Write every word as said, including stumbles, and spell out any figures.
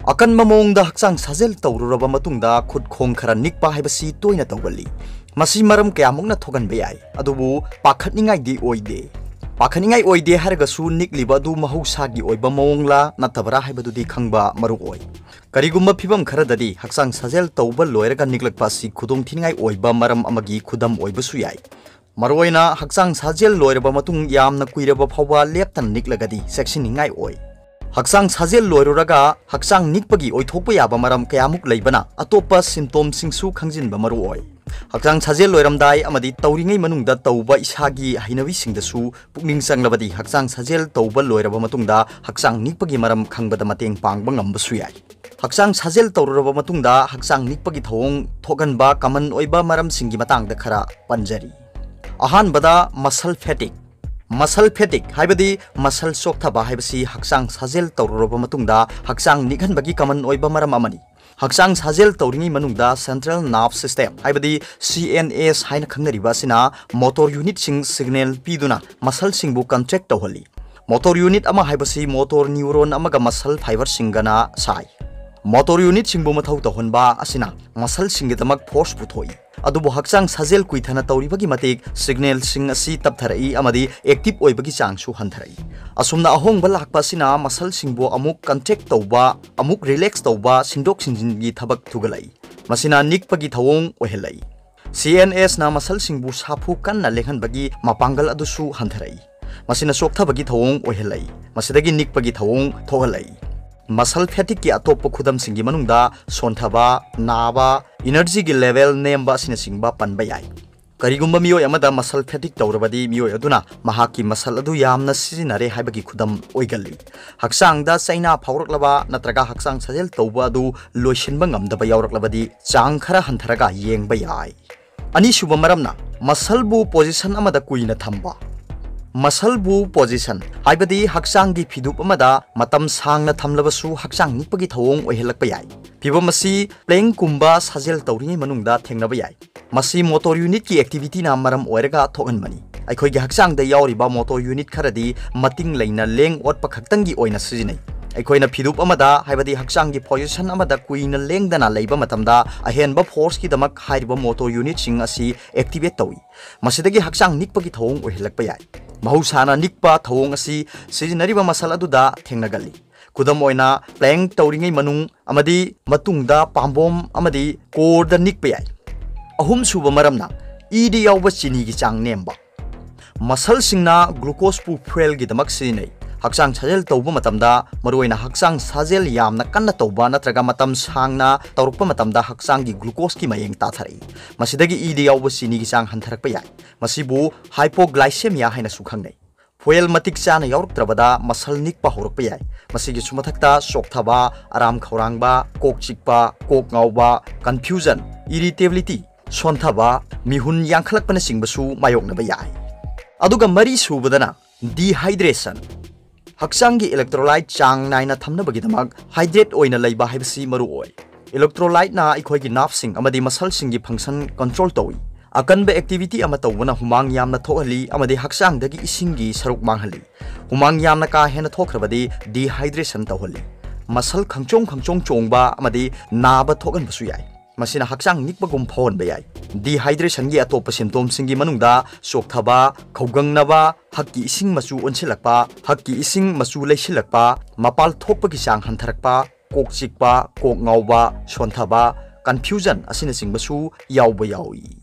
ꯑꯀꯟꯕ ꯃꯑꯣꯡꯗ ꯍꯛꯆꯥꯡ ꯁꯥꯖꯦꯜ ꯇꯧꯔꯨꯔꯕ ꯃꯇꯨꯡꯗ ꯈꯨꯠ ꯈꯣꯡ ꯈꯔ ꯅꯤꯛꯄ ꯍꯥꯏꯕꯁꯤ ꯇꯣꯏꯅ ꯇꯧꯒꯜꯂꯤ꯫ ꯃꯁꯤ ꯃꯔꯝ ꯀꯌꯥꯃꯨꯛꯅ ꯊꯣꯛꯍꯟꯕ ꯌꯥꯏ, ꯑꯗꯨꯕꯨ ꯄꯥꯈꯠꯅꯤꯡꯉꯥꯏꯗꯤ ꯑꯣꯏꯗꯦ꯫ ꯄꯥꯈꯠꯅꯤꯡꯉꯥꯏ ꯑꯣꯏꯗꯦ ꯍꯥꯏꯔꯒꯁꯨ ꯅꯤꯛꯂꯤꯕ ꯑꯗꯨ ꯃꯍꯧꯁꯥꯒꯤ ꯑꯣꯏꯕ ꯃꯑꯣꯡꯂꯥ ꯅꯠꯇꯕ꯭ꯔꯥ ꯍꯥꯏꯕꯗꯨꯗꯤ ꯈꯪꯕ ꯃꯔꯨ ꯑꯣꯏ꯫ ꯀꯔꯤꯒꯨꯝꯕ ꯐꯤꯚꯝ ꯈꯔꯗꯗꯤ ꯍꯛꯆꯥꯡ ꯁꯥꯖꯦꯜ ꯇꯧꯕ ꯂꯣꯏꯔꯒ ꯅꯤꯛꯂꯛꯄ ꯑꯁꯤ ꯈꯨꯗꯣꯡꯊꯤꯅꯤꯡꯉꯥꯏ ꯑꯣꯏꯕ ꯃꯔꯝ ꯑꯃꯒꯤ ꯈꯨꯗꯝ ꯑꯣꯏꯕꯁꯨ ꯌꯥꯏ꯫ ꯃꯔꯨꯑꯣꯏꯅ ꯍꯛꯆꯥꯡ ꯁꯥꯖꯦꯜ ꯂꯣꯏꯔꯕ ꯃꯇꯨꯡ ꯌꯥꯝꯅ ꯀꯨꯏꯔꯕ ꯐꯥꯎꯕ ꯂꯦꯞꯇꯅ ꯅꯤꯛꯂꯒꯗꯤ ꯆꯦꯛꯁꯤꯟꯅꯤꯡꯉꯥꯏ ꯑꯣꯏ꯫ ꯍꯛꯆꯥꯡ ꯁꯥꯖꯦꯜ ꯂꯣꯏꯔꯨꯔꯒ ꯍꯛꯆꯥꯡ ꯅꯤꯛꯄꯒꯤ ꯑꯣꯏꯊꯣꯛꯄ ꯌꯥꯕ ꯃꯔꯝ ꯀꯌꯥꯃꯨꯛ ꯂꯩꯕꯅ ꯑꯇꯣꯞꯄ symptomꯁꯤꯡꯁꯨ ꯈꯪꯖꯤꯟꯕ ꯃꯔꯨ ꯑꯣꯏ꯫ ꯍꯛꯆꯥꯡ ꯁꯥꯖꯦꯜ ꯂꯣꯏꯔꯝꯗꯥꯏ ꯑꯃꯗꯤ ꯇꯧꯔꯤꯉꯩ ꯃꯅꯨꯡꯗ ꯇꯧꯕ ꯏꯁꯥꯒꯤ ꯍꯩꯅꯕꯤꯁꯤꯡꯗꯁꯨ ꯄꯨꯛꯅꯤꯡ ꯆꯪꯂꯕꯗꯤ ꯍꯛꯆꯥꯡ ꯁꯥꯖꯦꯜ ꯇꯧꯕ ꯂꯣꯏꯔꯕ ꯃꯇꯨꯡꯗ ꯍꯛꯆꯥꯡ ꯅꯤꯛꯄꯒꯤ ꯃꯔꯝ ꯈꯪꯕꯗ ꯃꯇꯦꯡ ꯄꯥꯡꯕ ꯉꯝꯕꯁꯨ ꯌꯥꯏ꯫ ꯍꯛꯆꯥꯡ ꯁꯥꯖꯦꯜ ꯇꯧꯔꯨꯔꯕ ꯃꯇꯨꯡꯗ ꯍꯛꯆꯥꯡ ꯅꯤꯛꯄꯒꯤ ꯊꯧꯑꯣꯡ ꯊꯣꯛꯍꯟꯕ common ꯑꯣꯏꯕ ꯃꯔꯝꯁꯤꯡꯒꯤ ꯃꯇꯥꯡꯗ ꯈꯔ ꯄꯟꯖꯔꯤ꯫ ꯑꯍꯥꯟꯕꯗ, muscle fatigue꯫ Muscle fatigue ꯍꯥꯏꯕꯗꯤ muscle ꯆꯣꯛꯊꯕ ꯍꯥꯏꯕꯁꯤ ꯍꯛꯆꯥꯡ ꯁꯥꯖꯦꯜ ꯇꯧꯔꯨꯔꯕ ꯃꯇꯨꯡꯗ ꯍꯛꯆꯥꯡ ꯅꯤꯛꯍꯟꯕꯒꯤ common ꯑꯣꯏꯕ ꯃꯔꯝ ꯑꯃꯅꯤ꯫ ꯍꯛꯆꯥꯡ ꯁꯥꯖꯦꯜ ꯇꯧꯔꯤꯉꯩ ꯃꯅꯨꯡꯗ central nerve system ꯍꯥꯏꯕꯗꯤ C N S ꯍꯥꯏꯅ ꯈꯪꯅꯔꯤꯕ ꯑꯁꯤꯅ motor unitꯁꯤꯡ signal ꯄꯤꯗꯨꯅ muscleꯁꯤꯡꯕꯨ contract ꯇꯧꯍꯜꯂꯤ꯫ Motor unit ꯑꯃ ꯍꯥꯏꯕꯁꯤ motor neuron ꯑꯃꯒ muscle fiberꯁꯤꯡꯒꯅ ꯁꯥꯏ꯫ Motor unitꯁꯤꯡꯕꯨ ꯃꯊꯧ ꯇꯧꯍꯟꯕ ꯑꯁꯤꯅ muscleꯁꯤꯡꯒꯤꯗꯃꯛ force ꯄꯨꯊꯣꯛꯏ꯫ ꯑꯗꯨꯕꯨ ꯍꯛꯆꯥꯡ ꯁꯥꯖꯦꯜ ꯀꯨꯏꯊꯅ ꯇꯧꯔꯤꯕꯒꯤ ꯃꯇꯤꯛ signalꯁꯤꯡ ꯑꯁꯤ ꯇꯞꯊꯔꯛꯏ ꯑꯃꯗꯤ active ꯑꯣꯏꯕꯒꯤ ꯆꯥꯡꯁꯨ ꯍꯟꯊꯔꯛꯏ꯫ ꯑꯁꯨꯝꯅ ꯑꯍꯣꯡꯕ ꯂꯥꯛꯄ ꯑꯁꯤꯅ muscleꯁꯤꯡꯕꯨ ꯑꯃꯨꯛ contract ꯇꯧꯕ, ꯑꯃꯨꯛ relax ꯇꯧꯕ, ꯁꯤꯟꯗꯣꯛ ꯁꯤꯟꯖꯤꯟꯒꯤ ꯊꯕꯛ ꯊꯨꯒꯠꯂꯛꯏ꯫ ꯃꯁꯤꯅ ꯅꯤꯛꯄꯒꯤ ꯊꯧꯑꯣꯡ ꯑꯣꯏꯍꯜꯂꯛꯏ꯫ C N Sꯅ muscleꯁꯤꯡꯕꯨ ꯁꯥꯐꯨ ꯀꯟꯅ ꯂꯦꯡꯍꯟꯕꯒꯤ ꯃꯄꯥꯡꯒꯜ ꯑꯗꯨꯁꯨ ꯍꯟꯊꯔꯛꯏ꯫ ꯃꯁꯤꯅ ꯆꯣꯛꯊꯕꯒꯤ ꯊꯧꯑꯣꯡ ꯑꯣꯏꯍꯜꯂꯛꯏ꯫ ꯃꯁꯤꯗꯒꯤ ꯅꯤꯛꯄꯒꯤ ꯊꯧꯑꯣꯡ ꯊꯣꯛꯍꯜꯂꯛꯏ꯫ Muscle fatigueꯀꯤ ꯑꯇꯣꯞꯄ ꯈꯨꯗꯝꯁꯤꯡꯒꯤ ꯃꯅꯨꯡꯗ ꯁꯣꯟꯊꯕ, ꯅꯥꯕ, energyꯒꯤ level ꯅꯦꯝꯕ ꯑꯁꯤꯅꯆꯤꯡꯕ ꯄꯟꯕ ꯌꯥꯏ꯫ ꯀꯔꯤꯒꯨꯝꯕ ꯃꯤꯑꯣꯏ ꯑꯃꯗ muscle fatigue ꯇꯧꯔꯕꯗꯤ ꯃꯤꯑꯣꯏ ꯑꯗꯨꯅ ꯃꯍꯥꯛꯀꯤ muscle ꯑꯗꯨ ꯌꯥꯝꯅ ꯁꯤꯖꯤꯟꯅꯔꯦ ꯍꯥꯏꯕꯒꯤ ꯈꯨꯗꯝ ꯑꯣꯏꯒꯜꯂꯤ꯫ ꯍꯛꯆꯥꯡꯗ ꯆꯩꯅꯥ ꯐꯥꯎꯔꯛꯂꯕ ꯅꯠꯇ꯭ꯔꯒ ꯍꯛꯆꯥꯡ ꯁꯥꯖꯦꯜ ꯇꯧꯕ ꯑꯗꯨ ꯂꯣꯏꯁꯤꯟꯕ ꯉꯝꯗꯕ ꯌꯥꯎꯔꯛꯂꯕꯗꯤ ꯆꯥꯡ ꯈꯔ ꯍꯟꯊꯔꯒ ꯌꯦꯡꯕ ꯌꯥꯏ꯫ ꯑꯅꯤꯁꯨꯕ ꯃꯔꯝꯅ muscleꯕꯨ position ꯑꯃꯗ ꯀꯨꯏꯅ ꯊꯝꯕ꯫ Muscleꯕꯨ position ꯍꯥꯏꯕꯗꯤ ꯍꯛꯆꯥꯡꯒꯤ ꯐꯤꯗꯨꯞ ꯑꯃꯗ ꯃꯇꯝ ꯁꯥꯡꯅ ꯊꯝꯂꯕꯁꯨ ꯍꯛꯆꯥꯡ ꯅꯤꯛꯄꯒꯤ ꯊꯧꯑꯣꯡ ꯑꯣꯏꯍꯜꯂꯛꯄ ꯌꯥꯏ꯫ ꯐꯤꯚꯝ ꯑꯁꯤ plankꯀꯨꯝꯕ ꯁꯥꯖꯦꯜ ꯇꯧꯔꯤꯉꯩ ꯃꯅꯨꯡꯗ ꯊꯦꯡꯅꯕ ꯌꯥꯏ꯫ ꯃꯁꯤ motor unitꯀꯤ activityꯅ ꯃꯔꯝ ꯑꯣꯏꯔꯒ ꯊꯣꯛꯍꯟꯕꯅꯤ꯫ ꯑꯩꯈꯣꯏꯒꯤ ꯍꯛꯆꯥꯡꯗ ꯌꯥꯎꯔꯤꯕ motor unit ꯈꯔꯗꯤ ꯃꯇꯤꯡ ꯂꯩꯅ ꯂꯦꯡ ꯑꯣꯠꯄ ꯈꯛꯇꯪꯒꯤ ꯑꯣꯏꯅ ꯁꯤꯖꯤꯟꯅꯩ꯫ ꯑꯩꯈꯣꯏꯅ ꯐꯤꯗꯨꯞ ꯑꯃꯗ, ꯍꯥꯏꯕꯗꯤ ꯍꯛꯆꯥꯡꯒꯤ ꯄꯣꯖꯤꯁꯟ ꯑꯃꯗ ꯀꯨꯏꯅ ꯂꯦꯡꯗꯅ ꯂꯩꯕ ꯃꯇꯝꯗ, ꯑꯍꯦꯟꯕ ꯐꯣꯔꯁꯀꯤꯗꯃꯛ ꯍꯥꯏꯔꯤꯕ ꯃꯣꯇꯣꯔ ꯌꯨꯅꯤꯠꯁꯤꯡ ꯑꯁꯤ ꯑꯦꯛꯇꯤꯚꯦꯠ ꯇꯧꯏ꯫ ꯃꯁꯤꯗꯒꯤ ꯍꯛꯆꯥꯡ ꯅꯤꯛꯄꯒꯤ ꯊꯧꯑꯣꯡ ꯑꯣꯏꯍꯜꯂꯛꯄ ꯌꯥꯏ꯫ ꯃꯍꯧꯁꯥꯅ ꯅꯤꯛꯄ ꯊꯧꯑꯣꯡ ꯑꯁꯤ ꯁꯤꯖꯤꯟꯅꯔꯤꯕ ꯃꯁꯜ ꯑꯗꯨꯗ ꯊꯦꯡꯅꯒꯜꯂꯤ꯫ ꯈꯨꯗꯝ ꯑꯣꯏꯅ, ꯄ꯭ꯂꯦꯡꯛ ꯇꯧꯔꯤꯉꯩ ꯃꯅꯨꯡ ꯑꯃꯗꯤ ꯃꯇꯨꯡꯗ ꯄꯥꯝꯕꯣꯝ ꯑꯃꯗꯤ ꯀꯣꯔꯗ ꯅꯤꯛꯄ ꯌꯥꯏ꯫ ꯑꯍꯨꯝꯁꯨꯕ ꯃꯔꯝꯅ ꯏꯗ ꯌꯥꯎꯕ ꯆꯤꯅꯤꯒꯤ ꯆꯥꯡ ꯅꯦꯝꯕ꯫ ꯃꯁꯜꯁꯤꯡꯅ ꯒ꯭ꯂꯨꯀꯣꯁꯄꯨ ꯐ꯭ꯌꯨꯑꯦꯜꯒꯤꯗꯃꯛ ꯁꯤꯖꯤꯟꯅꯩ꯫ ꯍꯛꯆꯥꯡ ꯁꯥꯖꯦꯜ ꯇꯧꯕ ꯃꯇꯝꯗ, ꯃꯔꯨꯑꯣꯏꯅ ꯍꯛꯆꯥꯡ ꯁꯥꯖꯦꯜ ꯌꯥꯝꯅ ꯀꯟꯅ ꯇꯧꯕ ꯅꯠꯇ꯭ꯔꯒ ꯃꯇꯝ ꯁꯥꯡꯅ ꯇꯧꯔꯛꯄ ꯃꯇꯝꯗ, ꯍꯛꯆꯥꯡꯒꯤ ꯒ꯭ꯂꯨꯀꯣꯁꯀꯤ ꯃꯌꯦꯡ ꯇꯥꯊꯔꯛꯏ꯫ ꯃꯁꯤꯗꯒꯤ ꯏꯗ ꯌꯥꯎꯕ ꯆꯤꯅꯤꯒꯤ ꯆꯥꯡ ꯍꯟꯊꯔꯛꯄ ꯌꯥꯏ꯫ ꯃꯁꯤꯕꯨ ꯍꯥꯏꯄꯣꯒ꯭ꯂꯥꯏꯁꯦꯃꯤꯌꯥ ꯍꯥꯏꯅꯁꯨ ꯈꯪꯅꯩ꯫ ꯐ꯭ꯌꯨꯑꯦꯜ ꯃꯇꯤꯛ ꯆꯥꯅ ꯌꯥꯎꯔꯛꯇ꯭ꯔꯕꯗ ꯃꯁꯜ ꯅꯤꯛꯄ ꯍꯧꯔꯛꯄ ꯌꯥꯏ꯫ ꯃꯁꯤꯒꯤꯁꯨ ꯃꯊꯛꯇ ꯆꯣꯛꯊꯕ, ꯑꯔꯥꯝ ꯈꯧꯔꯥꯡꯕ, ꯀꯣꯛ ꯆꯤꯛꯄ, ꯀꯣꯛ ꯉꯥꯎꯕ, ꯀꯟꯐ꯭ꯌꯨꯖꯟ, ꯏꯔꯤꯇꯦꯕꯤꯂꯤꯇꯤ, ꯁꯣꯟꯊꯕ, ꯃꯤꯍꯨꯟ ꯌꯥꯡꯈꯠꯂꯛꯄꯅꯆꯤꯡꯕꯁꯨ ꯃꯥꯌꯣꯛꯅꯕ ꯌꯥꯏ꯫ ꯑꯗꯨꯒ ꯃꯔꯤ ꯁꯨꯕꯗꯅ ꯗꯤꯍꯥꯏꯗ꯭ꯔꯦꯁꯟ꯫ ꯍꯛꯆꯥꯡꯒꯤ ꯏꯂꯦꯛꯇ꯭ꯔꯣꯂꯥꯏꯠ ꯆꯥꯡ ꯅꯥꯏꯅ ꯊꯝꯅꯕꯒꯤꯗꯃꯛ ꯍꯥꯏꯗ꯭ꯔꯦꯠ ꯑꯣꯏꯅ ꯂꯩꯕ ꯍꯥꯏꯕꯁꯤ ꯃꯔꯨ ꯑꯣꯏ꯫ ꯏꯂꯦꯛꯇ꯭ꯔꯣꯂꯥꯏꯠꯅ ꯑꯩꯈꯣꯏꯒꯤ ꯅꯥꯔꯚꯁꯤꯡ ꯑꯃꯗꯤ ꯃꯁꯜꯁꯤꯡꯒꯤ ꯐꯪꯁꯟ ꯀꯟꯇ꯭ꯔꯣꯜ ꯇꯧꯏ꯫ ꯑꯀꯟꯕ ꯑꯦꯛꯇꯤꯚꯤꯇꯤ ꯑꯃ ꯇꯧꯕꯅ ꯍꯨꯃꯥꯡ ꯌꯥꯝꯅ ꯊꯣꯛꯍꯜꯂꯤ ꯑꯃꯗꯤ ꯍꯛꯆꯥꯡꯗꯒꯤ ꯏꯁꯤꯡꯒꯤ ꯁꯔꯨꯛ ꯃꯥꯡꯍꯜꯂꯤ꯫ ꯍꯨꯃꯥꯡ ꯌꯥꯝꯅ ꯀꯥ ꯍꯦꯟꯅ ꯊꯣꯛꯈ꯭ꯔꯕꯗꯤ ꯗꯤꯍꯥꯏꯗ꯭ꯔꯦꯁꯟ ꯇꯧꯍꯜꯂꯤ꯫ ꯃꯁꯜ ꯈꯪꯆꯣꯡ ꯈꯪꯆꯣꯡ ꯆꯣꯡꯕ ꯑꯃꯗꯤ ꯅꯥꯕ ꯊꯣꯛꯍꯟꯕꯁꯨ ꯌꯥꯏ꯫ ꯃꯁꯤꯅ ꯍꯛꯆꯥꯡ ꯅꯤꯛꯄꯒꯨꯝ ꯐꯥꯎꯍꯟꯕ ꯌꯥꯏ꯫ ꯗꯤꯍꯥꯏꯗ꯭ꯔꯦꯁꯟꯒꯤ ꯑꯇꯣꯞꯄ ꯁꯤꯝꯇꯣꯝꯁꯤꯡꯒꯤ ꯃꯅꯨꯡꯗ ꯆꯣꯛꯊꯕ, ꯈꯧꯒꯪꯅꯕ, ꯍꯛꯀꯤ ꯏꯁꯤꯡ ꯃꯆꯨ ꯑꯣꯟꯁꯤꯜꯂꯛꯄ, ꯍꯛꯀꯤ ꯏꯁꯤꯡ ꯃꯆꯨ ꯂꯩꯁꯤꯜꯂꯛꯄ, ꯃꯄꯥꯜ ꯊꯣꯛꯄꯒꯤ ꯆꯥꯡ ꯍꯟꯊꯔꯛꯄ, ꯀꯣꯛ ꯆꯤꯛꯄ, ꯀꯣꯛ ꯉꯥꯎꯕ, ꯁꯣꯟꯊꯕ, ꯀꯟꯐ꯭ꯌꯨꯖꯟ ꯑꯁꯤꯅꯆꯤꯡꯕꯁꯨ ꯌꯥꯎꯕ ꯌꯥꯎꯏ꯫